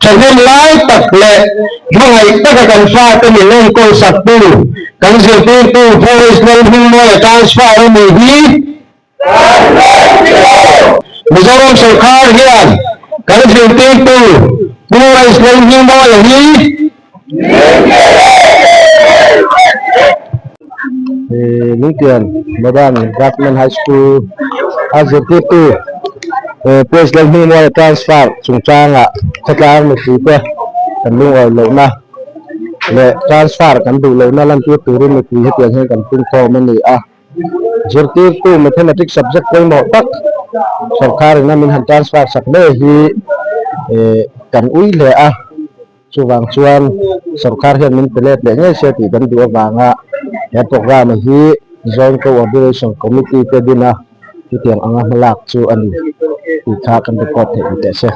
Thahnem lai tak leh hmangaih taka kan fate min enkawl saktu, kan zirtirtu Forest Lalhmingmawia transfer a nih hi. Mizoram sawrkar hian kan zirtirtu Pu Rice Lalhmingmawia hi Lungtian Modern Government High School a zirtirtu Praise Lalhmingmawia transfer chungchangah khawtlang mipuite kan lungawi lohna leh transfer kan duh lohna lantir turin mipui hetiang hian kan pungkhawm a ni a. Zirtirtu Mathematics subject pawimawh tak sawrkarin a min han transfer sak hle hi kan ui hle a, chuvang chuan sawrkar hian min pe let leh ngei se tih kan duh avanga he programme hi Joint Coordination Committee te dina chutiang anga hmalak chu a ni tih kha kan record theih ni teh se.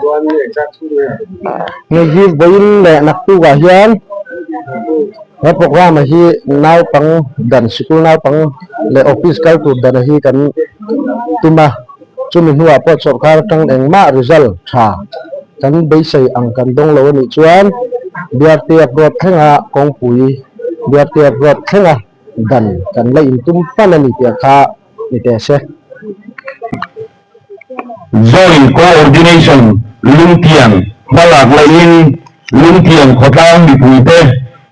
Hei hi vawiin leh naktukah hian he programme hi naupang dan sikul naupang leh office kal tur dan hi kan tum a, chumi hnuah pawh sawrkar atang engmah result tha kan beisei ang kan dawng lo a nih chuan Biartiak road thlenga kawngpui Biartiak road thlenga dan kan la intum fan a ni tih kha ni teh se. Joint Coordination Lungtian hmalak lahin Lungtian khawtlang mipuite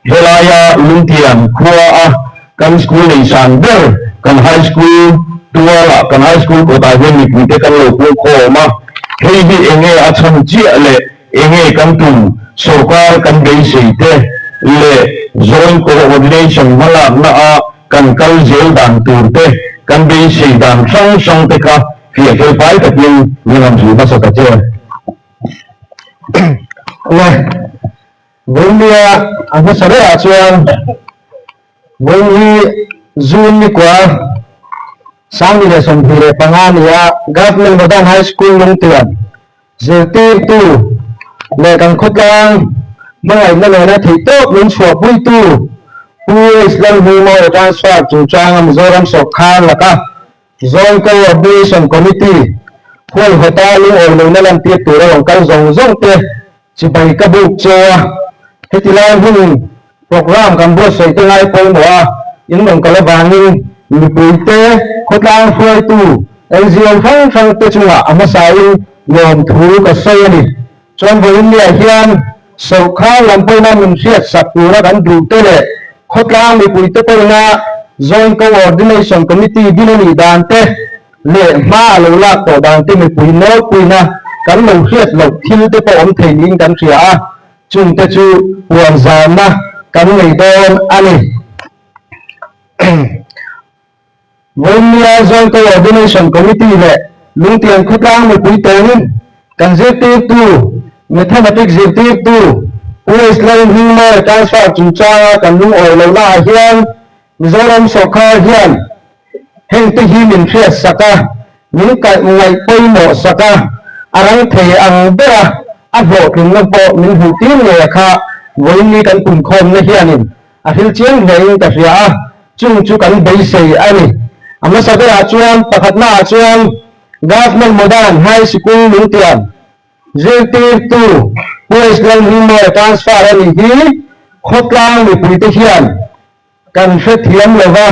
helaia Lungtian khua a kan school nei san ber kan High School tualah kan High School kawtah hian mipuite kan lo pungkhawm a, hei hi enge a chhan chiah leh enge kan tum sorkar kan beisei te leh Joint Coordination hmalakna a Kan kal zel dan tur te, kan beisei dan hrang hrang te kha fiah fel fai takin min rawn hrilh hmasa ta che. Le, Vawinia a hmasa rehah chuan vawiin hi June ni kua 2025 ni a Government Modern High School Lungtian zirtirtu leh kan khawtlang hmangaihna nena theihtawp min chhuahpuitu Pu H. Lalhmuhmawia transfer chungchanga Mizoram sawrkar laka Joint Coordination Committee huaihawta lungawi lohna lantir tura rawn kal zawng zawng te chibai ka buk che a. Heti lai hun programme kan buatsaih te ngai pawimawh a, in rawn kal avangin mipuite khawtlang hruaitu NGO hrang hrang te chungah a hmasain lawmthu ka sawi a ni. Chuan vawiinniah hian sawrkar lam pawina min hriatsak tura kan duh te leh khawtlang mipuite pawina Joint Coordination Committee din a nih dan te leh hma a lo lak tawh dan te mipui nawlpuina kan lo hriat loh thil te pawh awm thei niin kan hria a, chungte chu puan zalna kan nei dawn a ni. Vawiinnia Joint Coordination Committee leh Lungtian khawtlang mipui tawnin kan zirtirtu, Mathematics zirtirtu Pu H. Lalhmingmawia transfer chungchanga kan lungawi lohnaah hian Mizoram sawrkar hian hengte hi min hriatsak a, min ngaih pawimawh sak a, a rang thei ang bera a hlawhtlinna pawh min hmuhtir ngei a kha vawiinni kan punkhawmna hianin A hril chiang hlein ka hria a, chung chu kan beisei a ni. A hmasa berah chuan pakhatnaah chuan Government Modern High Sikul Lungtian zirtirtu Pu H. Lalhmingmawia transfer a nih hi khawtlang mipuite hian kan hrethiam lo va,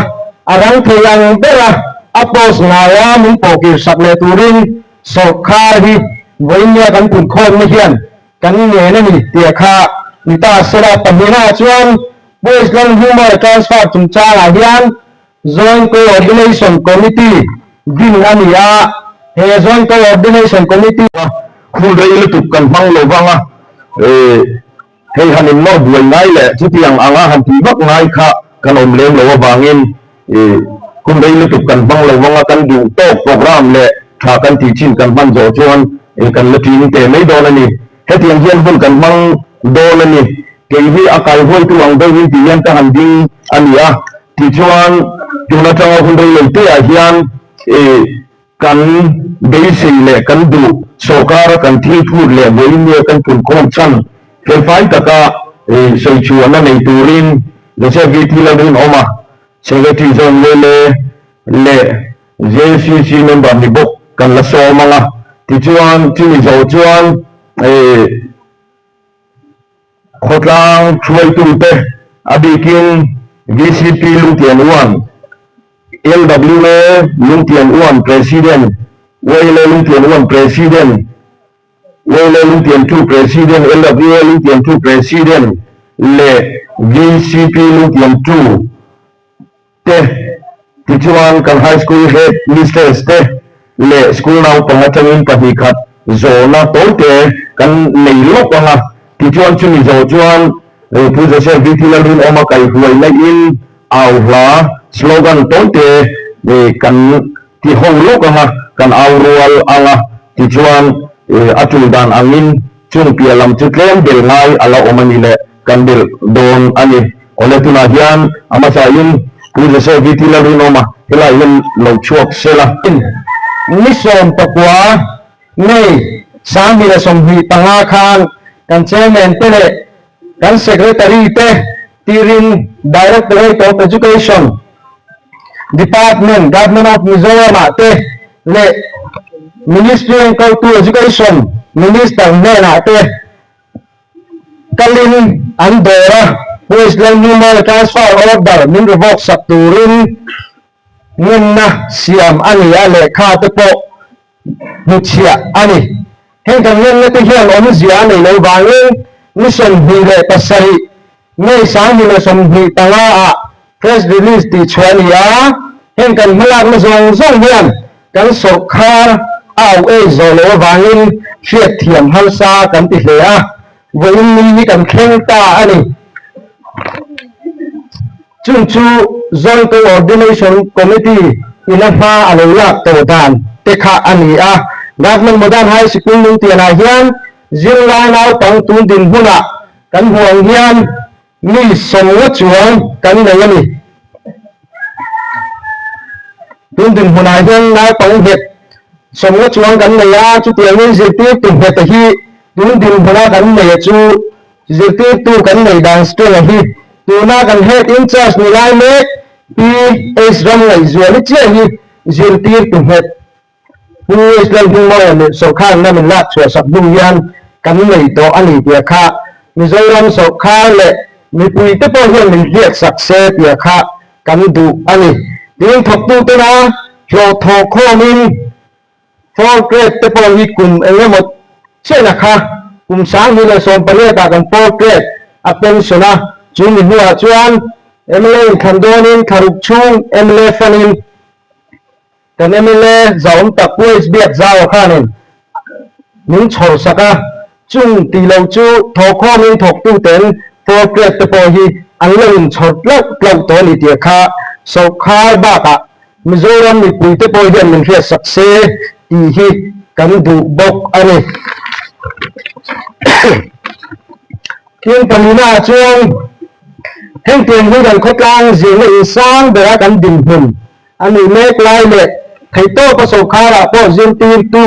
a rang thei ang bera a post ngaia min pawhkir sak leh turin sawrkar hi vawiinnia kan punkhawmna hian Kan ngen a ni tih kha ni ta sela pahnihnaah chuan Boys Lalhmumawia transfer chungchangah hian Joint Coordination Committee din a ni a, he Joint Coordination Committee. Hun rei lutuk kan hmang lo vang a, hei han innawr buai ngai leh chutiang anga han tih vak ngai kha kan awm lem lo avangin hun rei lutuk kan hmang lo vang a, kan duh tawk programme leh tha kan tih chin kan hman zawh chuan kan la ṭin teh mai dawn a ni. Hetiang hian hun kan hmang dawn a ni. Kei hi a kaihuaitu ang deuhin tih hian ka han ding a ni a, tichuan tun aṭanga hun rei lo teah hian kan beisei leh kan duh sawrkara kan thil phut leh vawiin kan punkhawm chhan felfai taka sawichhuahna nei turin Joseph VT Lalrinawma, Secretary John Lele leh JCC member ni bawk kan la sawm ang a, tichuan chumi zawh chuan. Khawtlang hruaitute a bikin VCP Lungtian Uan, LWA Lungtian Uan President, YLA Lungtian Uan President, YLA Lungtian Two President, LWA Lungtian Two President leh VCP Lungtian Two te, tichuan kan High School Head Mistress te leh school naupang atangin pahnihkhat zawhna tawite kan nei lawk ang a, tichuan chumi zawh chuan Pu Joseph VT Lalrinawma kaihruai naihin au hla, slogan, tawite kan ti ho lawk ang a, kan au rual ang a, tichuan a tul dan angin chung piah lam chu tlem bel ngai a la awm a ni leh kan belh dawn a ni. Awle tunah hian a hmasain Pu Joseph VT Lalrinawma helai hian lo chhuak sel a. Ni 19 May 2025 khan kan Chairman te leh kan Secretary te tirin Directorate of Education Department, Government of Mizoram ah te leh Ministry enkawltu Education Minister hnenah te kalin an dawr a, West Lalnumawia transfer order min revoke sak turin ngenna siam a ni a, lehkha te pawh hmuchhiah a ni. Heng kan ngenna te hian awmzia a nei lo vangin ni 27 May 2025 ah press release tih chhuah a ni a, heng kan hmalakna zawng zawng hian kan sawrkar a auh ei zawh loh avangin hriatthiam harsa kan ti hle a, vawiin ni hi kan thleng ta a ni. Chung chu Joint Coordination Committee in a hma a lo lak tawh dan te kha a ni a. Government Modern High Sikul Lungtianah hian zirlai naupang tun dinhmunah kan hmuh ang hian mi 50 chuang kan nei a ni. Tun dinhmunah hian naupang nghet 50 chuang kan nei a, chutiangin zirtirtu ngheta hi tun dinhmuna kan nei a chu Zirtirtu kan neih dan Stella hi tuna kan head in charge ni lai mek Pi H Ramngaihzuali chiah hi zirtirtu nghet Pu H Lalhmingmawia leh sawrkharna min lak chhuah sak hnu hian kan nei tawh a ni tia kha Mizoram sawrkhar leh mipuite pawh hian min hliat sak se tia kha kan duh a ni. Tin thawktutena hlawh thawh khawmin Fourth grade te pawh hi kum eng emaw chen a kha, kum 2018 ah kan fourth grade a pension a, chu mi hnuah chuan mla inthlan dawnin thlaruk chhung mla fanin kan mla zahawm tak Pu H Biak Zau a khanin min chhawr sak a, chung tih loh chu thawhkhawmin thawktuten fourth grade te pawh hi an lo inchhawr tlauh tlauh tawh a ni tih kha sawrkhar bakah Mizoram mipuite pawh hian min hriatsak se tih hi kan duh bawk a ni. Tin palina ah chuan hengtiang hi kan khawtlang zirna insang bera kan dinhmun a nih mek lai leh theihtawpa sawrkharah pawh zirtirtu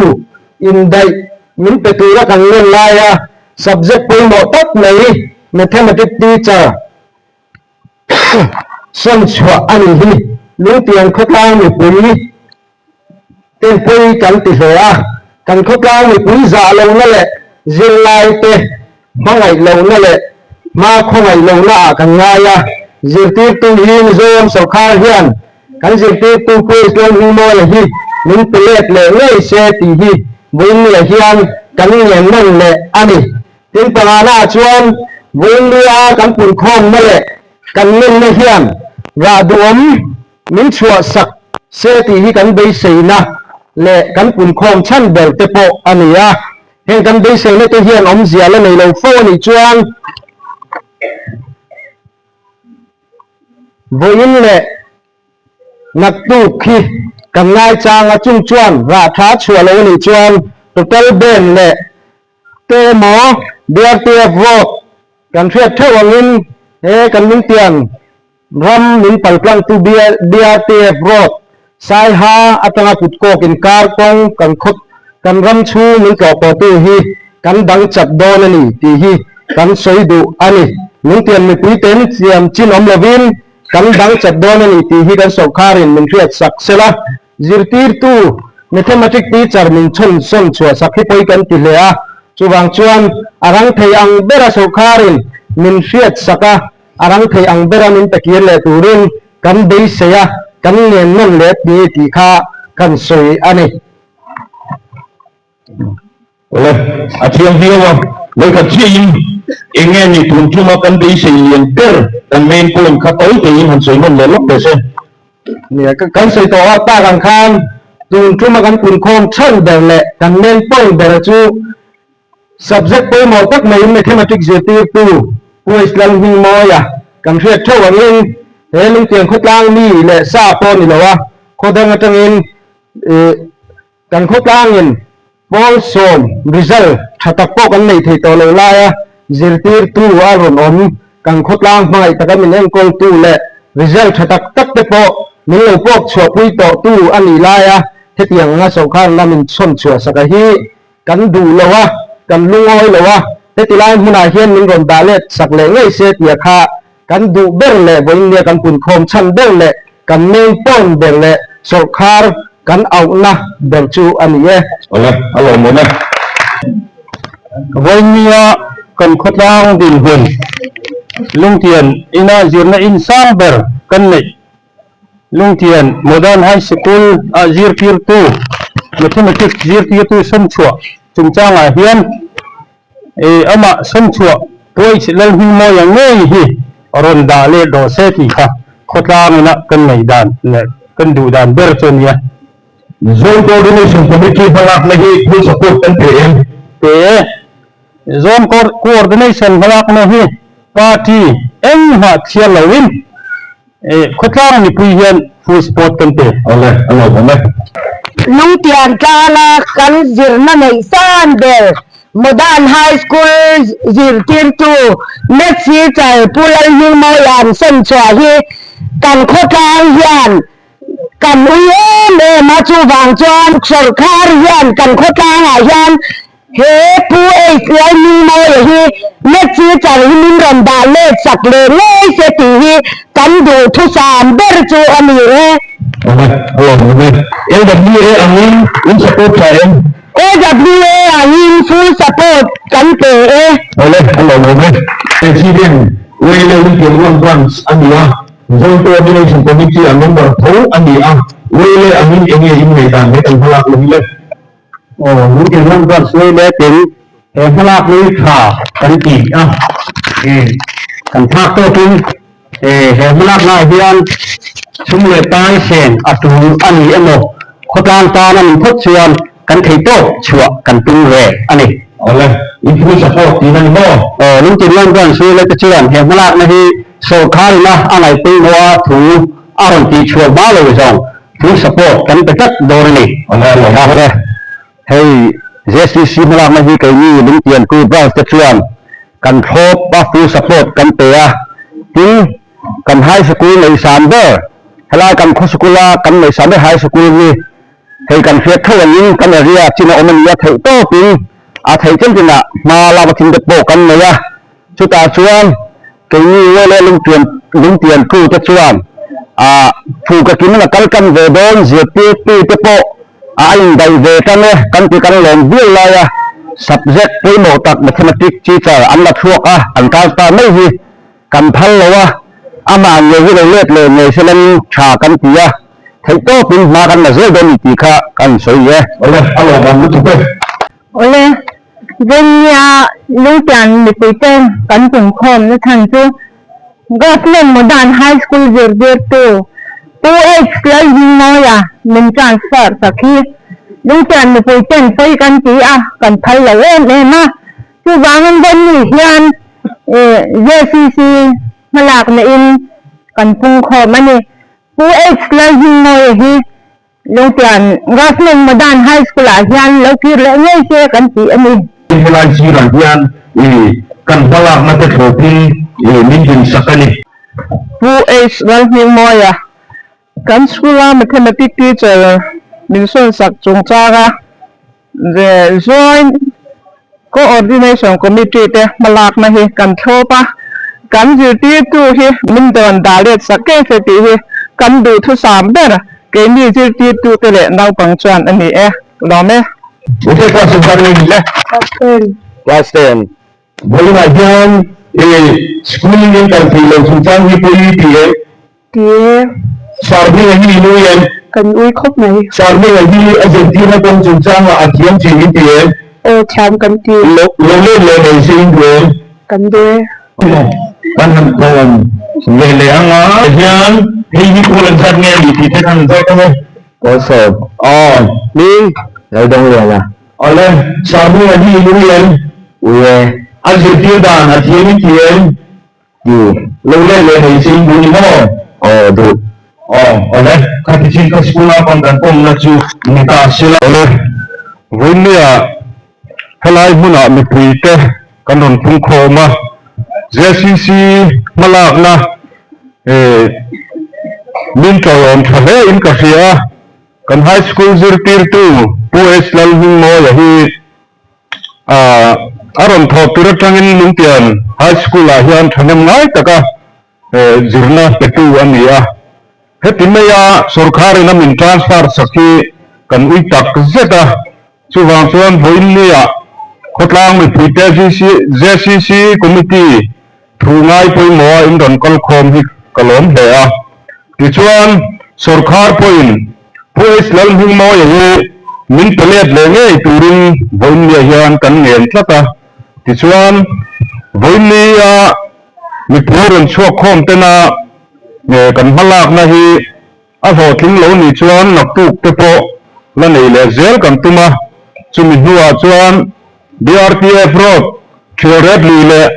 indaih min pe tura kan ngen laia subject pawimawh tak mai Mathematics teacher Sawn chhuah a nih hi. Lungtiang khawtlang mipui te pawi kan ti hle a, kan khawtlang mipui zah lohna leh zirlai te hmangaih lohna leh hma khawngaih lohna ah kan ngai a, zirtirtu hi Mizoram sawrkhar hian kan zirtirtu Pu Islam Hmingmawia hi min pe let leh ngei se tih hi vawiinniah hian kan ngen nawn leh a ni. Tin pangana chuan vawiinnia kan punkhawmna leh kan ngenna hian rah duhawm min chhuah sak se tih hi kan beiseina leh kan punkhawm chhan ber te pawh a ni a. Heng kan beiseina te hian awmzia la nei lo fo a nih chuan vawiin leh Naktuk khi kan ngaichang a chung chuan rah tha chhuah lo a nih chuan total ban leh te emaw BRTF vote kan hriat theuh angin he kan lungtian ram min paltlangtu BRTF road Saiha atanga kutkawk inkar kawng kan khawt kan ram chhung min tlawhpawhtu hi kan dang chat dawn a ni tih hi kan sawi duh a ni. Lungtian mipuiten thiam chin awm lovin kan dang chat dawn a ni tih hi kan sawrkharin min hriat sak sela, zirtirtu Mathematic teacher min chhawn sawn chhuah sak hi pawi kan ti hle a, chuvang chuan a rang thei ang bera sawrkharin min hriat sak a, a rang thei ang bera min pe kir leh turin kan beisei a, kan ngen nawn let ni tih kha kan sawi a ni. Awle, a thiam viau a, lehkha chiahin eng nge ni tun tuma kan beisei lian ber kan main point kha tawi teiin han sawi nawn leh lawk teh se. Nia, kan sawi tawh a, tak ang khan tun tuma kan punkhawm chhan ber leh kan main point ber chu subject pawimawh tak maiin Mathematics zirtirtu Pu Islalhmingmawia kan hriat theuh angin he Lungtiang khawtlang mi leh sa pawh ni lo a, khaw dang atangin ih Kan khawtlangin pawl sawm result tha tak pawh kan nei thei tawh lo laia zirtirtu a rawn awm. Kan khawtlang hmangaih taka min enkawltu leh result tha tak tak te pawh min lo pawk chhuahpui tawhtu a nih laia hetiang anga sawrkar lamin chhawn chhuah saka hi kan duh lo a, kan lungawi lo a, heti lai hmunah hian min rawn dah let sak leh ngei se tia kha Kan duh ber leh vawiinnia kan punkhawm chhan ber leh kan main point ber leh sawrkhar kan auhna ber chu a ni e. Awle, a lawmawm e. Vawiinnia kan khawtlang dinhmun Lungtian ina zirna in sang ber kan neih Lungtian Modern High Sikul ah zirtirtu Mathematics zirtirtu sawmchhuah chungchangah hian Amah sawmchhuah Puaih Lalhmingmawia ngei hi rawn dah leh rawh se tih kha khawtlang ina kan ngaihdan leh kan duh dan ber chu a nia. Zone Coordination Committee hmalakna hi full support kan pe em? Pe e. Zone Coordination hmalakna hi party engmah thial loin khawtlang mipui hian full support kan pe. Awle, a lawmawm e. Lungtian tlanga kan zirna neih san ber Modern High School zirtirtu Maths teacher Pu Lalhmingmawia'n sawnchhuah hi kan khawtlang hian kan ui em em a, chuvang chuan sawrkar hian kan khawtlangah hian he Pu H Lalhmingmawia hi Maths teacher hi min rawn dah let sak leh ngei se tih hi kan duhthusam ber chu a ni e. Awle, a lawmawm e. LWA angin in support tha em? AWA angin full support kan pe e. Awle, a lawmawm e. President, Wele Lincoln One Branch a ni a, Zone Coordination Committee a member tho a ni a, Wele angin enge in ngaihdan he kan hmalak lo hi le? Aw, Lincoln One Branch Wele ten he hmalak hi tha kan ti a, kan thlak tawkin He hmalaknaah hian chhung leh pai sen a tul a ni emaw, khawtlang tan a nih phawt chuan kan thei tawp chhuah kan tum ve a ni. Awle, in full support tih a ni maw? Aw, Lungtin Lam Branch hi lete chuan he hmalakna hi sawrkharina a ngaihpawimawh a thu a rawn tih chhuah hma lo zawng full support kan pe tlat dawn a ni. Awle, awle. Hei JCC hmalakna hi keini Lungtiantu Branch te chuan kan thlawp a, full support kan pe a, tin kan high sikul ngaihsan ber, helai kan khaw sikula kan ngaihsan ber high sikul hi hei kan hriat tho angin kan area chin a awm a ni a, theih tawpin a theih chen chinah hma lak a thil te pawh kan nei a, chutah chuan keini Wele Lungtian Lungtiantu te chuan ah thu ka kim a kal kan ve dawn zirtirtu te pawh A indaih ve tan e, kan ti kan lawm viau lai a, subject pawimawh tak Mathematics teacher an la chhuak a, an transfer mai hi kan phal lo a, amah ngei hi lo let leh ngei se lan tha kan ti a, theihtawpin hma kan la zel dawn ni tih kha kan sawi e. Awle, a lawmawm lutuk e. Awle, Vengnia Lungtian mipuite kan pumkhawm na chhan chu Government Modern High School zirtirtu Pu H Lalhmingmawia min transfer sak hi Lungtian mipui ten pawi kan ti a, kan phal lo em em a. Chuvangin Vengni hian JCC hmalakna in kan pungkhawm a ni. Pu H Lalhmingmawia hi Lungtian Government Modern High School ah hian lo kir leh ngei se kan ti a ni. Helai sirah hian kan hmalakna te thlawpin min dinsak a ni. Pu H. Lalhmingmawia, kan school-a Mathematics teacher min sawnsak chungchanga The Joint Coordination Committee te hmalakna hi kan thlawp a, kan zirtirtu hi min dawn dah let sak ngei se tih hi kan duhthusam ber keini zirtirtute leh naupang chuan a ni e. Lawm e. Ute class in zan ngei ni le? Class ten. Class ten. Vawiinah hian. I school in kal thei lo chungchang hi pawi i ti em? Ti e. Sarhminga hi i nui em? Kan ui khawp mai. Sarhminga hi a zirtirna kawng chungchangah a thiam chin in ti em? Aw, thiam kan ti. Lo let leh nei se in duh em? Kan duh e. Kan han kawm ve leh ang a. Hian hei hi pawl an zat nge a ni tih te kan han zawt ang e. Pawl sawm. Aw, hming Laldawng Liana. Awle, Sarhminga hi i nui em? Ui e. A zirtir dan a thiam in ti em? Ti. Lo let leh nei che in duh ni maw? Aw, duh. Aw, awle, khati chin ka school a pawn kan pawmna chu ni ta se la. Awle, vawinia helai hmunah mipuite kan rawn phungkhawm a, JCC hmalakna eh min ṭawlawm ṭha hle in ka hria a, kan high school zirtirtu Pu H Lalhmingmawia hi A rawn thawh tur atangin Lungtian High School-ah hian thahnem ngai taka zirna petu a ni a. Heti maia sawrkharin a min transfer sak hi kan ui tak zet a. Chuvang chuan vawiinnia khawtlang mipuite JCC Committee Thu ngai pawimawha in rawn kal khawm hi ka lawm hle a. Tichuan, sawrkhar pawhin Pu H. Lalhmingmawia hi min pe let leh ngei turin vawiinnia hian kan ngen tlat a. Tichuan, vawiinnia mipui rawn chhuak khawm tena kan hmalakna hi a hlawhtling lo nih chuan naktuk te pawh la nei leh zel kan tum a. Chumi hnuah chuan BRTF Road, Thialret lui leh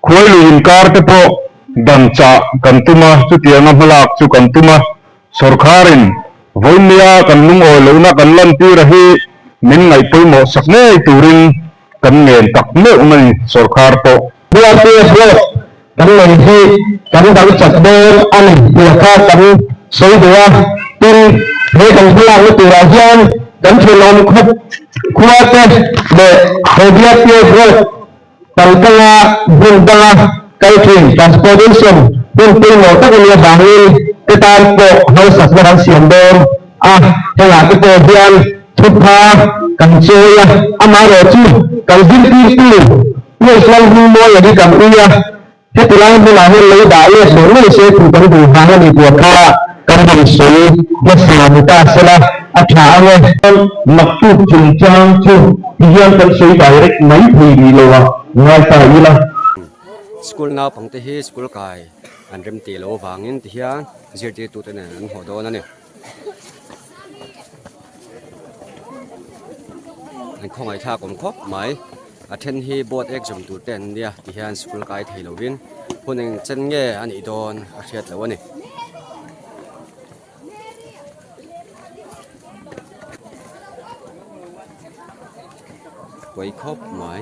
Khuai lui inkar te pawh dan chah kan tum a, chutianga hmalak chu kan tum a. Sawrkharin vawinia kan lungawi lohna kan lantir a hi min ngaih pawimawh sak ngei turin kan ngen tak meuh mai sawrkhar pawh. BRTF Road kan nei hi kan dang chat dawn a ni tih kha kan sawi duh a, tin he kan hmalakna turah hian kan thenawm khawp khua te leh he BRTF Road Kalkanga hmun danga kal thin transportation hun pawimawh tak a nih avangin te tan pawh hausakna kan siam dawn a, hengah te pawh hian thupha kan chawi a, amaherawhchu kan zirtirtu Puaihlang Hmingmawia hi kan ui a, heti lai hmunah hian lo dah let leh ngei se tih kan duh vang a ni tih kha kan rawn sawi hmasa ni ta sela a tha ang e. Naktuk chungchang chu ti hian kan sawi direct mai thei rih lo a, ngai ta ila. School naupangte hi school kai an rem tih loh avangin ti hian zirtirtute nen an haw dawn a ni. An khawngaihthlak awm khawp mai. A then hi board exam tur te an nia ti hian school kai thei lovin hun eng chen nge a nih dawn a hriat loh a ni. Pawi khawp mai.